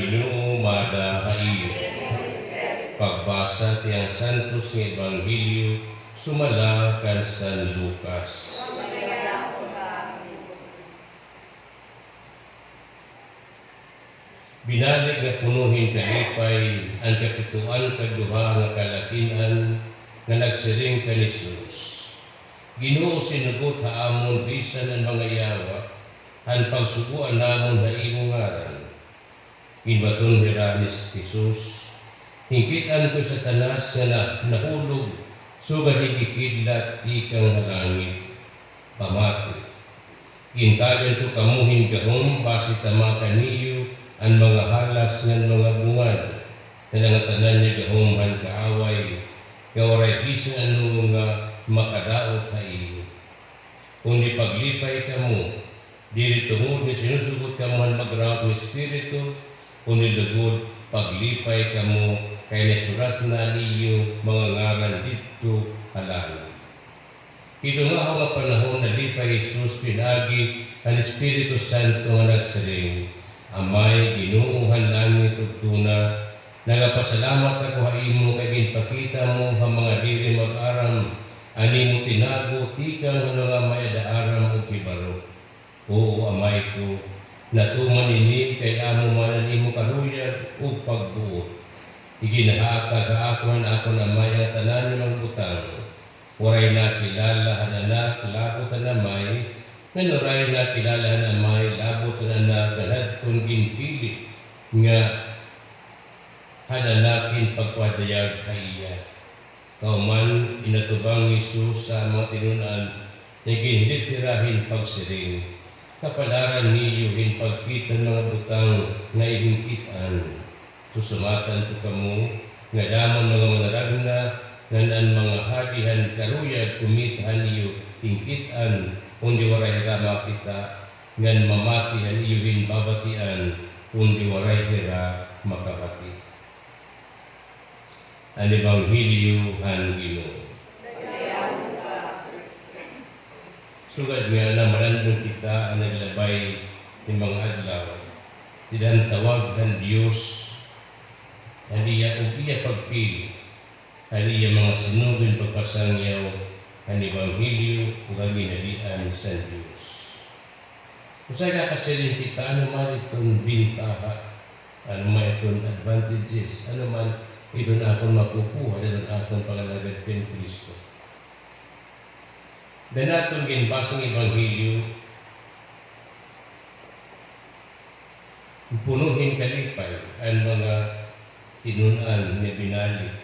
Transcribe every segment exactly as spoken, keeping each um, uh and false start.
Ginoo, maada ha iyo. Pagbasa tiang santos nga ebanghelyo sumala kan San Lucas. Binalik nga puno hin kalipay an kapitoan ka duha nga kalakin-an nga nagsiring kan Jesus, "Ginoo, sinugot ha amon bisan an mga yawa, an pagsugoan namon ha imo ngaran." Ginbaton hira ni Jesus, "Hinkit-an ko hi Satanas nga na-, nahulog sugad hin gikidlat tikang ha langit. Pamati. Gintagan ko kamo hin gahom basi tamakan niyo an mga halas ngan mga bungad, ngan an ngatanan niya gahom han kaaway, nga waray bisan ano nga makadaot ha iyo. Kundi paglipay kamo, diri tungod nga sinusugot kamo han magraot nga espiritu, kundi lugod paglipay kamo, kay nasurat na an iyo mga ngaran didto ha langit." Hito ngahaw nga panahon, nalipay hi Jesus pinaagi han Espiritu Santo nga nagsiring, "Amay, Ginoo han langit ug tuna, nagapasalamat ako ha imo kay ginpakita mo ha mga diri mag-aram an imo tinago tikang han mga may-ada aram ug hibaro. Oo, Amay ko, natuman ini kay amo man an imo karuyag ug pagbuot. Iginhatag ha akon han akon Amay an tanan nga mga butang. Waray nakilala han Anak labot han Amay, ngan waray nakilala han Amay labot han Anak ngan hadton ginpili nga han Anak hin pagpadayag ha iya." Kahuman, inatubang ni Jesus ha mga tinun-an, ngan ginhilit hira hin pagsiring, "Kapalaran niyo hin pagkit han mga butang nga ihinkit-an. Susumatan ko kamo nga damo an mga manaragna ngan an mga hadi han karuyag kumita han iyo hinkit-an, kundi waray hira makita, ngan mamati han iyo hin babatian, kundi waray hira makabati." An Ebanghelyo han Ginoo. Sugad nga namalandong kita an naglabay nga mga adlaw, dida han tawag han Dios, an iya ug iya pagpili, an iya mga sinugo hin pagpasangyaw han Ebanghelyo ug an Ginhadian san Dios. Usa ka kasiring kita, ano man iton bentaha, ano man iton advantages, ano man iton aton makukuha dida han aton pangalagad kan Cristo. Dida han aton ginbasa nga Ebanghelyo, puno hin kalipay an mga tinun-an nga binalik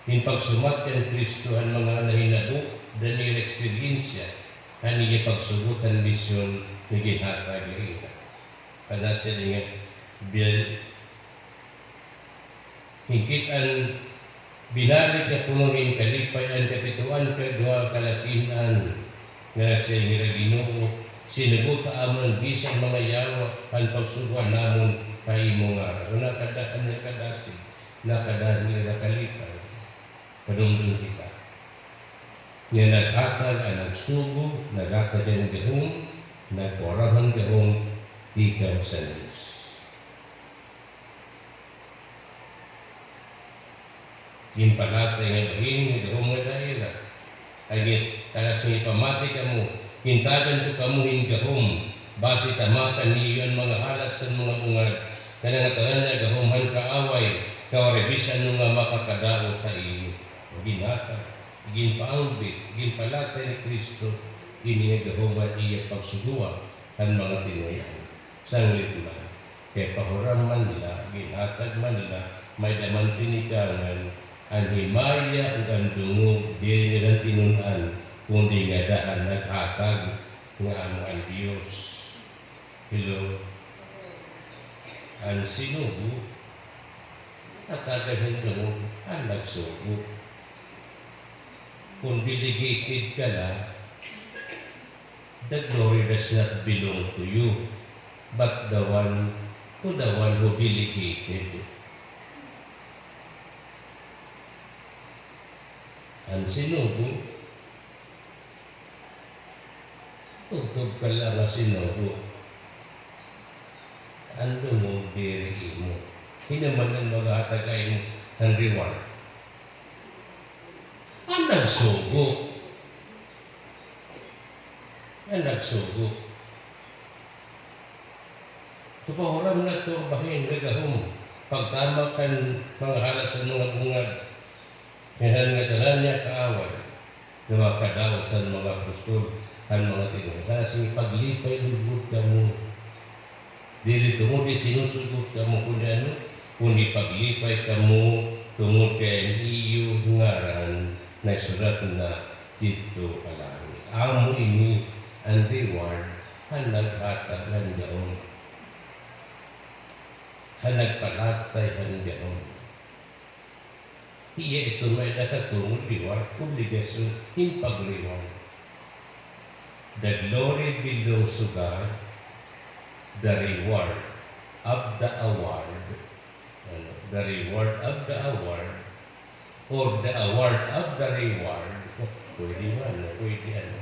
hin pagsumat kan Cristo han mga nahinabo, dida han ira eksperyensya han iya pagsugot han misyon nga ginhatag ha ira. Kada siring nga bil-, hinkit-an, binalik nga puno hin kalipay an kapitoan ka duha kalakin-an, nga nagsiring hira, "Ginoo, sinugot ha amon bisan mga yawa an pagsugoan namon ha imo ngaran." So, nakada-, nakadasig, nakada-, nakakalipay. Padumdom kita nga naghatag an nagsugo, naghatag han gahom, nagpahuram han gahom tikang sa Dios. Ginpalatay nga bahin nga gahom nga dara. Kay gis-, kay nagsiring, "Pamati kamo, gintagan ko kamo hin gahom, basi tamakan niyo an mga halas kan mga bungad, ngan an ngatanan niya gahom han kaaway, nga waray bisan ano nga makakadaot ha iyo." Ginhatag, ginpaangbit, ginpalatay ni Cristo ini nga gahom han iya pagsugoa han mga tinun-an. Sanglit man, kay pahuram man la, ginhatag man la, may-ada man tinikangan, an himaya ug an dungog diri ngada han tinun-an, kundi ngada han naghatag, nga amo an Dios. Hello? An sinugo, hatagan hin dungog an nagsugo. Kon delegated ka la, the glory does not belong to you, but the one, to the one who delegated. An sinugo, tubtob ka la nga sinugo. An dungog diri imo. Hin-o man an maghatag ha imo han reward? An nagsugo. An nagsugo. So, pahuram na ito bahin, gagahom. Pagtama kan mga halas han mga bungad. Ngan han ngatanan niya kaaway, nga makadaot han mga apostol, han mga tinun-an, siring, paglipay lugod kamo. Diri tungod kay sinusugot kamo, kundi ano, kundi paglipay kamo tungod kay an iyo ngaran naisurat na didto ha langit. Amo ini an reward han naghatag han gahom, han nagpalatay han gahom. Hiya ito may-ada katungod reward, obligasyon hin pag-reward. The glory belongs to God, the reward of the award, ano, the reward of the award, or the award of the reward. Pwede man, no? Pwede, ano.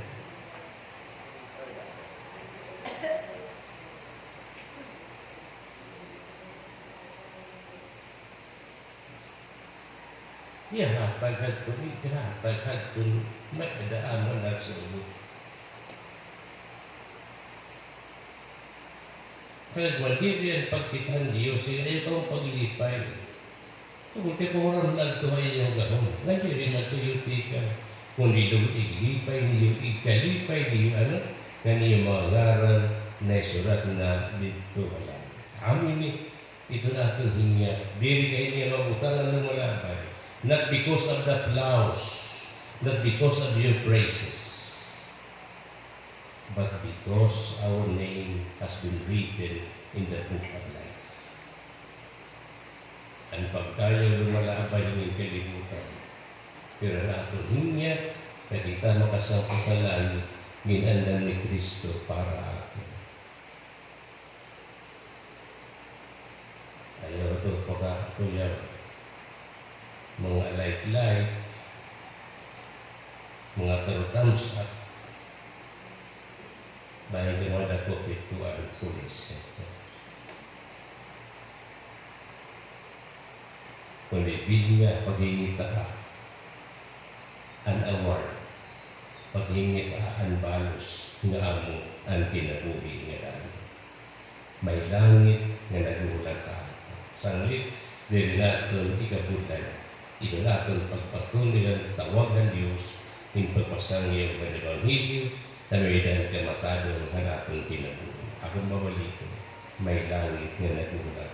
Ihatag hadton, ihatag hadton may-ada amo nagsugot. Kay man, diri an pagkita han Diyos, eh, ayaw kamo paglipay. Tungod kay pahuram na adto ha iyo gahom. Nga diri na tuyo tikang, kundi lugod iglipay niyo, igkalipay niyo, ano, nga an iyo mga ngaran naisurat na didto ha langit. Amo ini. Ito an aton hingyap. Diri kay ini an mga butang nga lumalabay. Not because of the applause, not because of your praises, but because our name has been written in the book of life. An pagkayo lumalabay hinin kalibutan. Pero an aton hingyap, nga kita makasangpot ha langit, gin-andam ni Cristo para aton. Ayaw ito pagkakuyaw. Mga like-like, mga thumb up. Bahin kay madakop ito an pulis. Kundi bilin nga paghingitaa an award, paghingitaa an balos nga amo an kinabuhi nga langit. May langit nga naghuhulat ha aton. Sanglit, diri naton ikabudlay. Ito an aton pagpatunay han tawag han Diyos, hin pagpasangyaw han ebanghelyo, Kami dan kamatadong han aton kinabuhi. Akon babalikon, may langit nga naghuhulat